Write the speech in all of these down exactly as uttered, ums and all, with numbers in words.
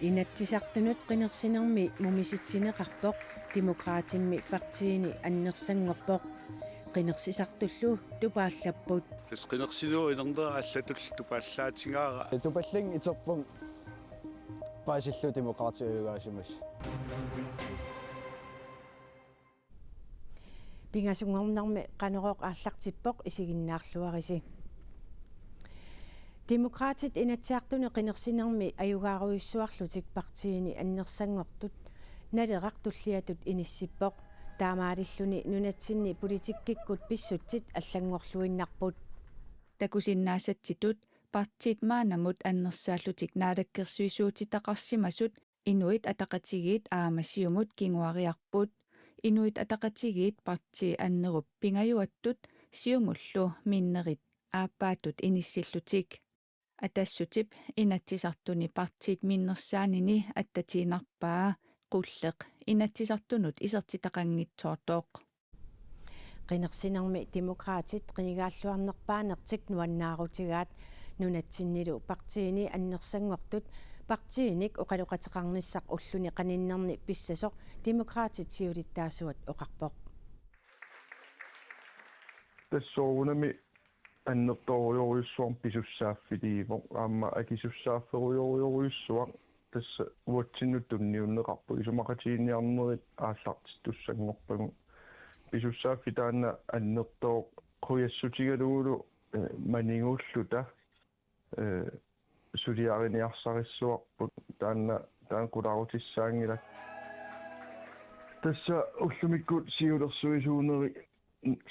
Inatsisartunut qinersinermi mumisitsineqarpoq, Demokraatimmi partiini annersanngorpoq. Qinersisartullu tupaallapput. Tassa qinersinerup inernera allatut tupaallaatigaara. Tupallanngiserput paasillugu Demokraatit ajugaasimasut. Pingasunngornermi Qanorooq aallartippoq, isiginnaarluarisi. Demokraatit Inatsisartuni qinersinermi ajugaarujussuarlutik partiini annersanngortut Naleraq tulliatut inissippoq. Taamaalilluni nunatsinni politikkikkut pissutsit allanngorluinnarput. Takusinnaassatsitut partiit maannamut annersaallutik naalakkersuisuutitaqarsimasut Inuit Ataqatigiit aamma Siumut kinguariarput. Inuit Ataqatigiit partii annerup pingajuattut Siumullu minnerit aappaatut inissillutik. Atassutip Inatsisartuni partiit minnersaanini attatiinnarpaa qulleq Inatsisartunut isertitaqanngitsoortoq. Qinersinermi Demokraatit qinigaalluarnerpaanertik nuannaarutigaat. Nunatsinnilu partiini annersanngortut partiinik oqaloqateqarnissaq ulluni qaninnerni pissasoq Demokraatit siulittaasuat oqarpoq. Tassa soorunami annertoorujorujussuarmik pisussaaffiliivoq, aamma akisussaafferujorujorujussuaq. Tassa uatsinnut tunniunneqarpoq, isumaqatigiinniarnerit aallartittussanngorpagut. Pisussaaffik taanna annertooq, qujassutigalugulu, eh, manigulluta, eh, suliariniarsarissuarput, taanna, taanna qularutissaanngilaq. Tassa ullumikkut siulersuisuuneri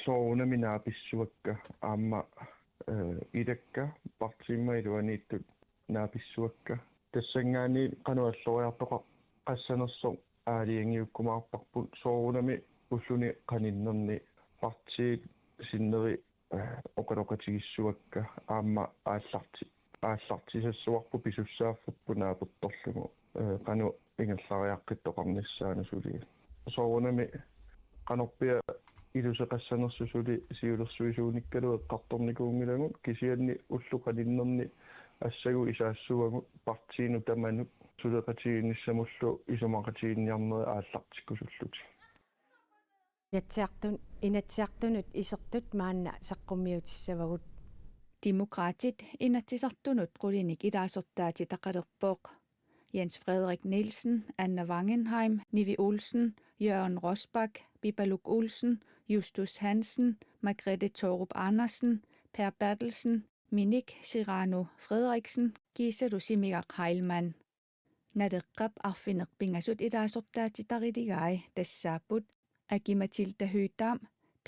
soorunami naapissavakka, aamma, eh, ilakka partiimma iluaniittut naapissavakka. Tassanngaanniit qanoq alloriartoqassanersoq aalajangiukkumaarparput, soorunami ulluni qaninnerni partiit sinneri, eh, oqaloqatigissavakka, aamma aallarti-, aallartisassavarput pisussaaffipput naapertorlugu, eh, qanoq ingerlariaqqittoqarnissaanut suli. Soorunami qanorpiaq iluseqassanersoq suli siulersuisuunikkalu eqqartornikuunngilagut, kisianni ullut qaninnerni assagut isaassavagut partiinut tamanut suleqatigiinnissamullu isumaqatigiinniarnerit aallartikkusullutik. Inatsisartun-, Inatsisartunut isertut maanna saqqummiutissavagut. Demokraatit Inatsisartunut qulinik ilaasortaatitaqalerpoq. Jens Frederik Nielsen, Anna Wangenheim, Nivi Olsen, Jørgen Rosbach, Pipaluk Olsen, Justus Hansen, Margrethe Thorup Andersen, Per Berthelsen, Minik Serrano Frederiksen kiisalu Simigaq Heilmann. Naleqqap arfineq-pingasut ilaasortaatitariligai tassaapput Aki-Matilda Høegh-Dam,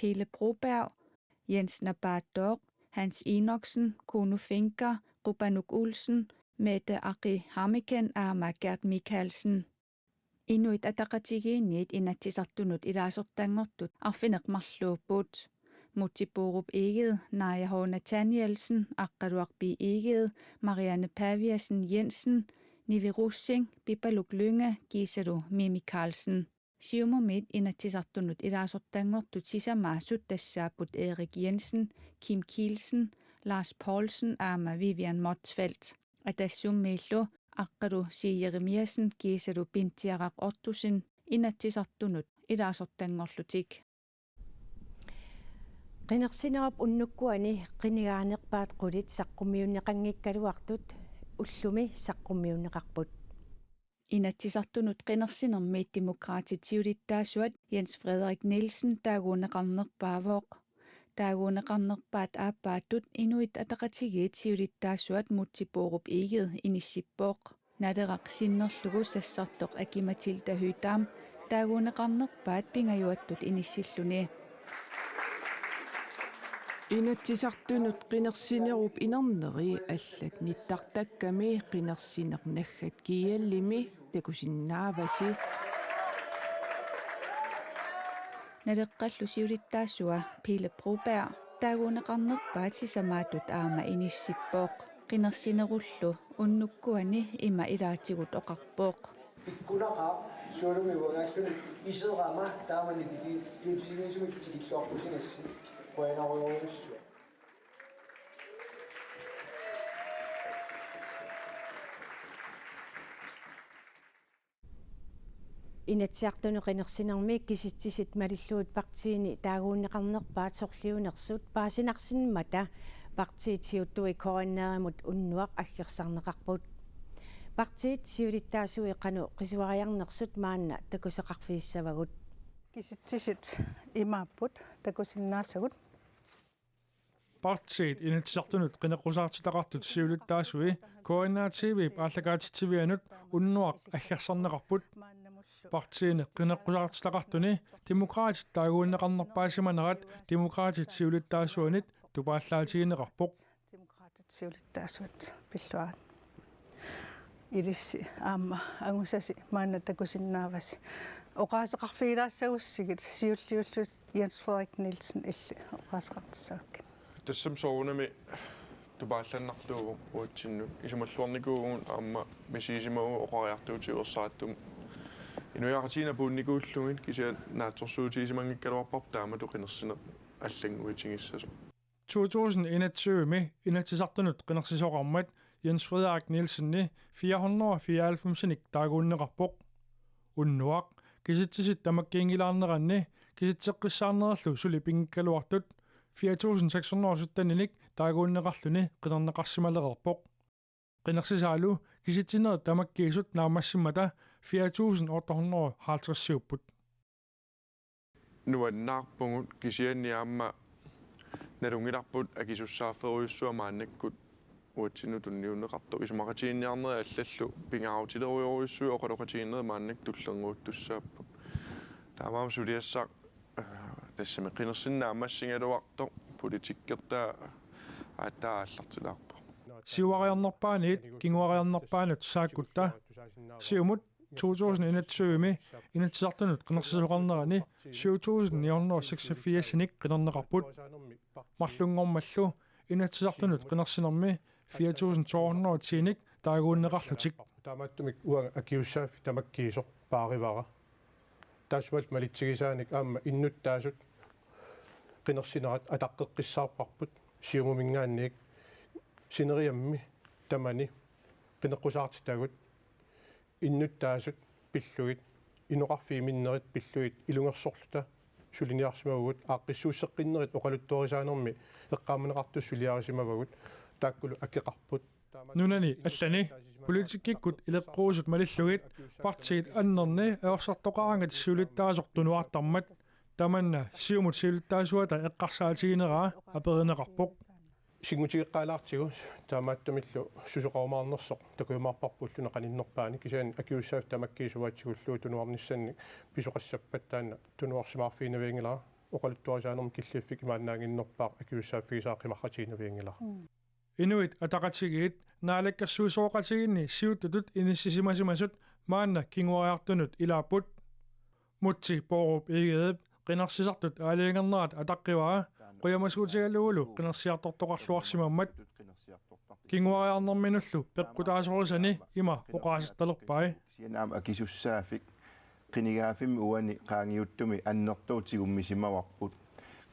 Pele Broberg, Jens Napaattooq, Hans Enoksen, Kuno Fencker, Qupanuk Olsen, Mette Aki Hammeken aamma Gert Mikaelsen. Inuit Ataqatigiinniit Inatsisartunut ilaasortanngortut arfineq-marluupput: Múte Bourup Egede, Naaja H. Nathanielsen, Aqqaluaq B. Egede, Marianne Paviasen Jensen, Nivi Rosing, Pipaluk Lynge kiisalu Mimi Karlsen. Siumumiit Inatsisartunut ilaasortanngortut sisamaasut tassaapput Erik Jensen, Kim Kielsen, Lars Poulsen aamma Vivian Motzfeldt. Atassummiillu Aqqalu C. Jeremiassen kiisalu Pintsiaraq Ottosen Inatsisartunut ilaasortanngorlutik. Qinersinerup unnukkuani qinigaanerpaat qulit saqqummiunneqanngikkaluartut ullumi saqqummiunneqarput. Inatsisartunut qinersinermi Demokraatit siulittaasuat Jens Frederik Nielsen taaguunneqarnerpaavoq. Taaguunneqarnerpaat aappaattut Inuit Ataqatigiit siulittaasuat Múte Bourup Egede inissippoq. Naleraq sinnerlugu sassartoq Aki-Matilda Høegh-Dam taaguunneqarnerpaat pingajuattut inissilluni. Inatsisartunut qinersinerup inerneri allat nittartakkami qinersineq naggat G L-imi takusinnaavasi. Naleqqallu siulittaasua Pele Broberg taaguunneqarnerpaat sisamaatut aamma inissippoq. Qinersinerullu unnukkuani ima ilaatigut oqarpoq: Pikkunaqaaq sualumiuagaalluni iserama taamani piki-, piutisingisumik tikilluaqqusigassi, qujanarujorujussuaq. Inatsisartunut qinersinermi kisitsisit malillugit partiini taaguunneqarnerpaat sorliunersut paasinarsimmata partiit siuttui K N R-imut unnuaq aggersarneqarput. Partiit siulittaasui qanoq qisuariarnersut maanna takusaqarfigissavagut. Kisitsisit imaapput takusinnaasagut. Partiit Inatsisartunut qineqqusaartitaqartut siulittaasui K N R T V-p aallakaatitsivianut unnuaq aggersarneqarput. Partiini qineqqusaartitaqartuni Demokraatit taaguunneqarnerpaasimanerat Demokraatit siulittaasuanit tupaallaatigineqarpoq. Demokraatit siulittaasuat pilluarit. Ilissi aamma angusasi maanna takusinnaavasi. Oqaaseqarfigilaassagussigit siulliullutit Jens Frederik Nielsen illit oqaaseqartissavakkit. Tassami soorunami tupaallannarlugu uatsinnut. Isumalluarnikuuvugut aamma misigisimavagut oqariartuutit uersaattumi. Inuiaqatigiinni apuunnikuullugit kisianni naatsorsuutigisimanngikkaluarparput taamatut qinersineq allannguitigissasoq. To tusind enogtyve-mi Inatsisartunut qinersisoqarmat Jens Frederik Nielsen-i fire hundrede og fireoghalvfems-inik taaguunneqarpoq. Unnuaq kisitsisit tamakkiinngilaarneranni kisitseqqissaarnerillu suli pinngikkaluartut fire tusind seks hundrede og sytten-inik taaguunneqarluni qinerneqarsimalereerpoq. Qinersisaalu kisitsinerit tamakkiisut naammassimmata fire tusind otte hundrede og halvtreds-iupput. Nuannaarpugut kisianni aamma nalunngilarput akisussaafferujussuaq maannakkut uatsinnut tunniunneqartoq. Isumaqatigiinniarnerit allallu pingaarutilerujorujussuit oqaloqatigiinnerit maannakkut tullinnguuttussaapput. Taamaammat suliassaq, eh, tassami qinersineq naammassigaluartoq politikkertaa aatsaat aallartilaarpoq. Siuariarnerpaaniit kinguariarnerpaanut saakkutta Siumut to tusind enogtyve-mi Inatsisartunut qinersisoqarnerani syv tusind ni hundrede og seksogfirs-inik qinerneqarput. Marlunngormallu Inatsisartunut qinersinermi fire tusind to hundrede og ti-nik taaguunneqarlutik. Taamaattumik uanga akisussaaffik tamakkiisoq paarivara. Taassumalu malitsigisaanik aamma innuttaasut qinersinerat ataqqeqqissaarparput Siumuminngaanniit sineriammi tamani qineqqusaartitagut innuttaasut pillugit, inoqarfiit minnerit pillugit ilungersorluta suliniarsimavagut, aaqqissuusseqqinnerit oqaluttuarisaanermi eqqaamaneqartut suliarisimavagut, taakkulu akeqarput. Nunani allani politikkikkut ileqquusut malillugit partiit annerni ajorsartoqaraangat siulittaasoq tunuartarmat tamanna Siumut siulittaasuata eqqarsaatigineraa aperineqarpoq. Sinngutigeqqaalaartigu taamaattumillu susoqarumaarnersoq takujumaarparpullu qaninnerpaani kisianni akisussaaffik tamakkiisuup tigullugu tunuarnissannik pisoqassappat taanna tunuarsimaarfiginavianngilara oqaluttuarisaanermi killiffik imaannaannginnerpaaq akisussaaffigisaat qimarratiinavianngilara. Inuit Ataqatigiit naalakkersuisooqatigiinni siuttutut inissisimasimasut maanna kinguariartunut ilaapput. Múte Bourup Egedep qinersisartut aalajangernerat ataqqivaa qujamasuutigalugulu qinersiartortoqarluarsimammat. Kinguariarnerminullu peqqutaasorisani ima oqaasertalerpai. Kisianni aamma akisussaaffik qinigaaffimmi uani qaangiuttumi annertuut tigummisimavarput.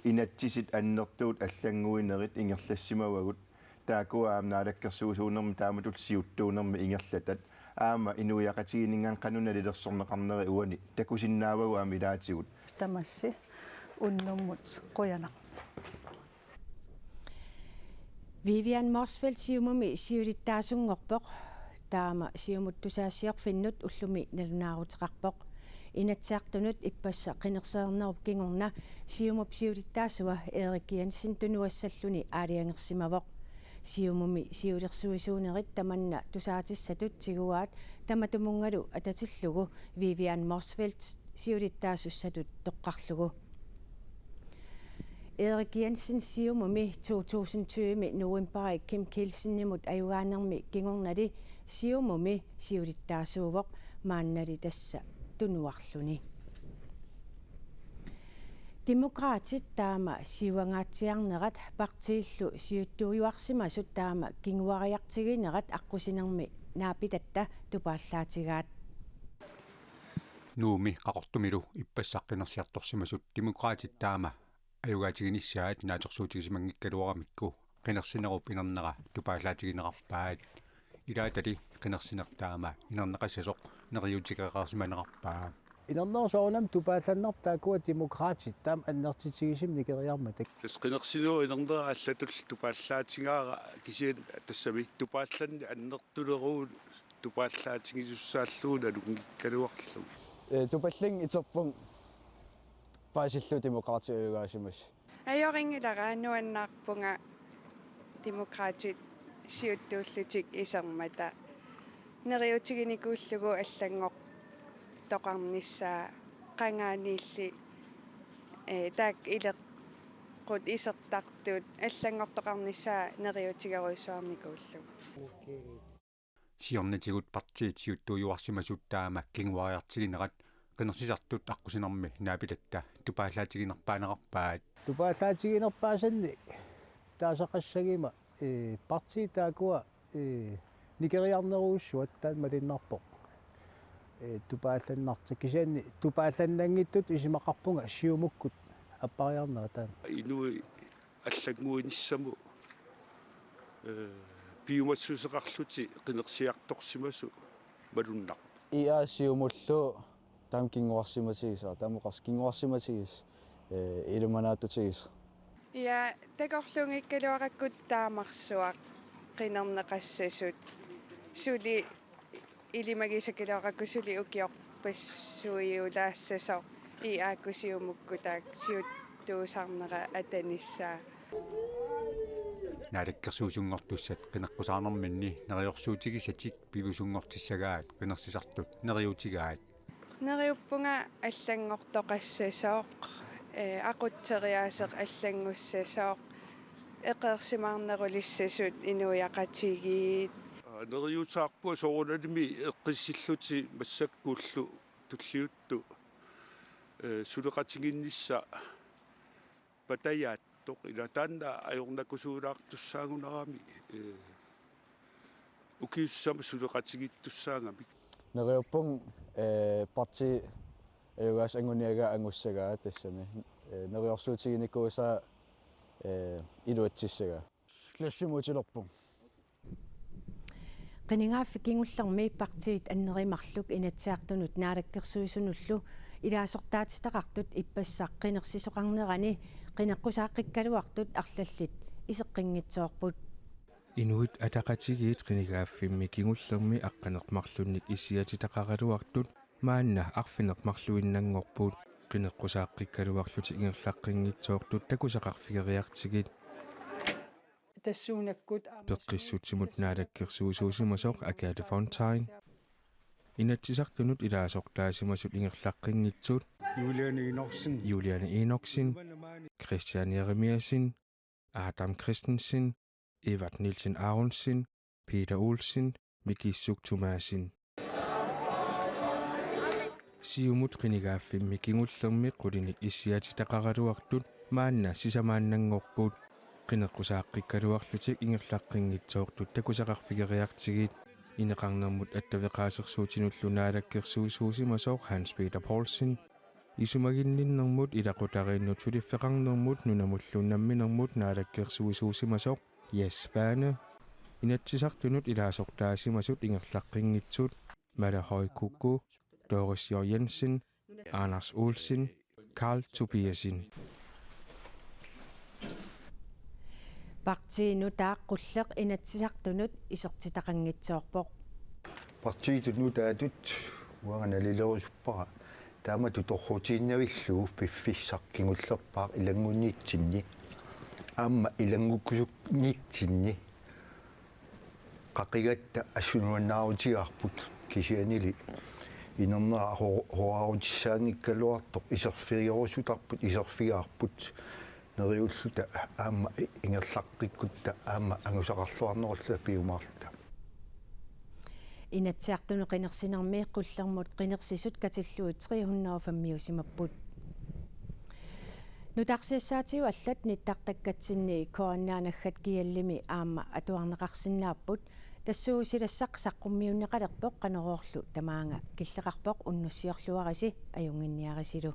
Inatsisit annertuut allannguinerit ingerlassimavagut. Taakkua aamma naalakkersuisuunermi taamatut siuttuunermi ingerlatat. Aamma inuiaqatigiinninngaanniit qanoq nalilersorneqarneri uani takusinnaavagut aamma ilaatigut. Tamassi unnummut qujanaq. Vivian Motzfeldt Siumumi siulittaasunngorpoq. Taama Siumut tusagassiorfinnut ullumi nalunaaruteqarpoq. Inatsisartunut ippassaq qinersereernerup kingorna Siumup siulittaasua Erik Jensen tunuassalluni aalajangersimavoq. Siumumi siulersuisuunerit tamanna tusaatissatut tiguaat tamatumunngalu atatillugu Vivian Motzfeldt siulittaasussatut toqqarlugu. Erik Jensen Siumumi to tusind tyve novembari Kim Kielsenimut ajugaanermi kingornali Siumumi siulittaasuuvoq, maannali tassa tunuarluni. Demokraatit taama siuangaatsiarnerat partiillu siuttuujuarsimasut taama kinguariartiginerat aqqusinermi naapitatta tupaallaatigaat. Nuummi Qaqortumilu ippassaq qinersiartorsimasut Demokraatit taama ajugaatiginissaat naatsorsuutigisimanngikkaluaramikku qinersinerup inernera tupaallaatigineqarpaat. Ilaatali qinersineq taama inerneqassasoq neriuutigeqarsimaneqarpaa. Inernerup soorunami tupaallannarpoq taakkua Demokraatit taama annertutigisumik nikeriarmata. Tassa qinersinerup inernera allatullu tupaallaatigaara kisianni tassami tupaallanneq annertuneruvoq tupaallaatigisussaalluni alunngikkaluarlugu. Ee, tupallannguuterpunga paasillugu Demokraatit ajugaasimasut. Ajorinngilara, nuannaarpunga Demokraatit siuttuullutik isermata. Neriuutiginikuullugu allanngortoqarnissaa qangaaniilli, ee, taakku ileqqut isertartut allanngortoqarnissaa neriuutigerujussuarnikuullugu. Siornatigut partiit siuttuujuarsimasut taama kinguariartiginerat qinersisartut aqqusinermi naapitatta tupaallaatiginerpaanerarpaat. Tupaallaatiginerpaasannik taasaqassaguma, ee, partiit taakkua, ee, nikeriarnerujussuat taanna malunnarpoq. Ee, tupaallannartut kisianni tupaallannanngitsutut isumaqarpunga Siumukkut appariarnera taanna. Inuit allannguinissamut, ee, piumassuseqarlutik qinersiartorsimasut malunnarpoq. I A Siumullu taama kinguarsimatigisara, taama oqarsi kinguarsimatigisara, ee, ilumanaatsutigisara. Ja, takorluunngikkaluarakku taamarsuaq qinerneqassasut. Suli ilimagisakkaluarakku suli ukiorpassuiulaassasoq I A-kkut Siumukkut taakku siuttuusarnera atanissaa. Naalakkersuisunngortussat qineqqusaarnerminni neriorsuutigisatik piviusunngortissagaat qinersisartut neriuutigaat. Neriuppunga allanngortoqassasoq, ee, aqutseriaaseq allanngussasoq, eqeersimaarnerulissasut inuiaqatigiit. Neriuutaarpunga soorunalimi eqqissillutik massakkullu tulliuttut, ee, suleqatigiinnissaq patajaattoq ila taanna ajornakusuulaartussaagunarami, ee, ukiut sisamat suleqatigiittussaagamik. Neriuppunga, ee, partiit ajugaasut anguniagaat angussagaat tassami. Ee, neriorsuutiginikuusaa, ee, iluatsissagaat. Klassimutilerpunga. Qinigaaffik kingullermi partiit anneri marluk Inatsisartunut Naalakkersuisunullu ilaasortaatitaqartut ippassaq qinersisoqarnerani qineqqusaaqqikkaluartut arlallit iseqqinngitsoorput. Inuit Ataqatigiit qinigaaffimmi kingullermi aqqaneq-marlunnik issiatitaqaraluartut maanna arfineq-marluinnanngorput. Qineqqusaaqqikkaluarlutik ingerlaqqinngitsoortut takusaqarfigeriartigit. Tassuunakkut aamma Peqqissutsimut naalakkersuisuusimasoq Agathe Fontain. Inatsisartunut ilaasortaasimasut ingerlaqqinngitsut Juliane Enoksen. Juliane Enoksen, Christian Jeremiassen, Adam Christensen, Evert Nielsen Aronsen, Peter Olsen, Mikissuk Thomassen. Siumut qinigaaffimmi kingullermi qulinik issiatitaqaraluartut maanna sisamaannanngorput. Qineqqusaaqqikkaluarlutik ingerlaqqinngitsoortut takusaqarfigeriartigit. Ineqarnermut attaveqaasersuutinullu naalakkersuisuusimasoq Hans Peter Poulsen. Isumaginninnermut ilaqutariinnut suliffeqarnermut nunamullu namminermut naalakkersuisuusimasoq Jess Svane. Inatsisartunut ilaasortaasimasut ingerlaqqinngitsut Mette Høegh-Kukku, Doris J. Jensen, Anders Olsen, Karl Tobiassen. Partii nutaaq qulleq Inatsisartunut isertitaqanngitsoorpoq. Partiitut nutaatut uanga nalilerusuppara taamatut torrutiinnavillugu piffissaq kingullerpaaq ilanngunnitsinni aamma ilanngukkusunnitsinni qaqigatta assunuannaarutigaarput kisiannili inernera ho-, hoaarutissaanngikkaluartoq iserfigerusutarput iserfigaarput neriulluta aamma ingerlaqqikkutta aamma angusaqarluarnerulluta piumaarluta. Inatsisartunut qinersinermi qullermut qinersisut katillugit tre hundrede og fem-iusimapput. Nutaarsiassaatigut allat nittartakkatsinni K N R-naggat G L-imi aamma atuarneqarsinnaapput, tassuusilassaq saqqummiunneqalerpoq Qanorooq tamaanga killeqarpoq, unnussiorluarisi ajunnginniarisilu.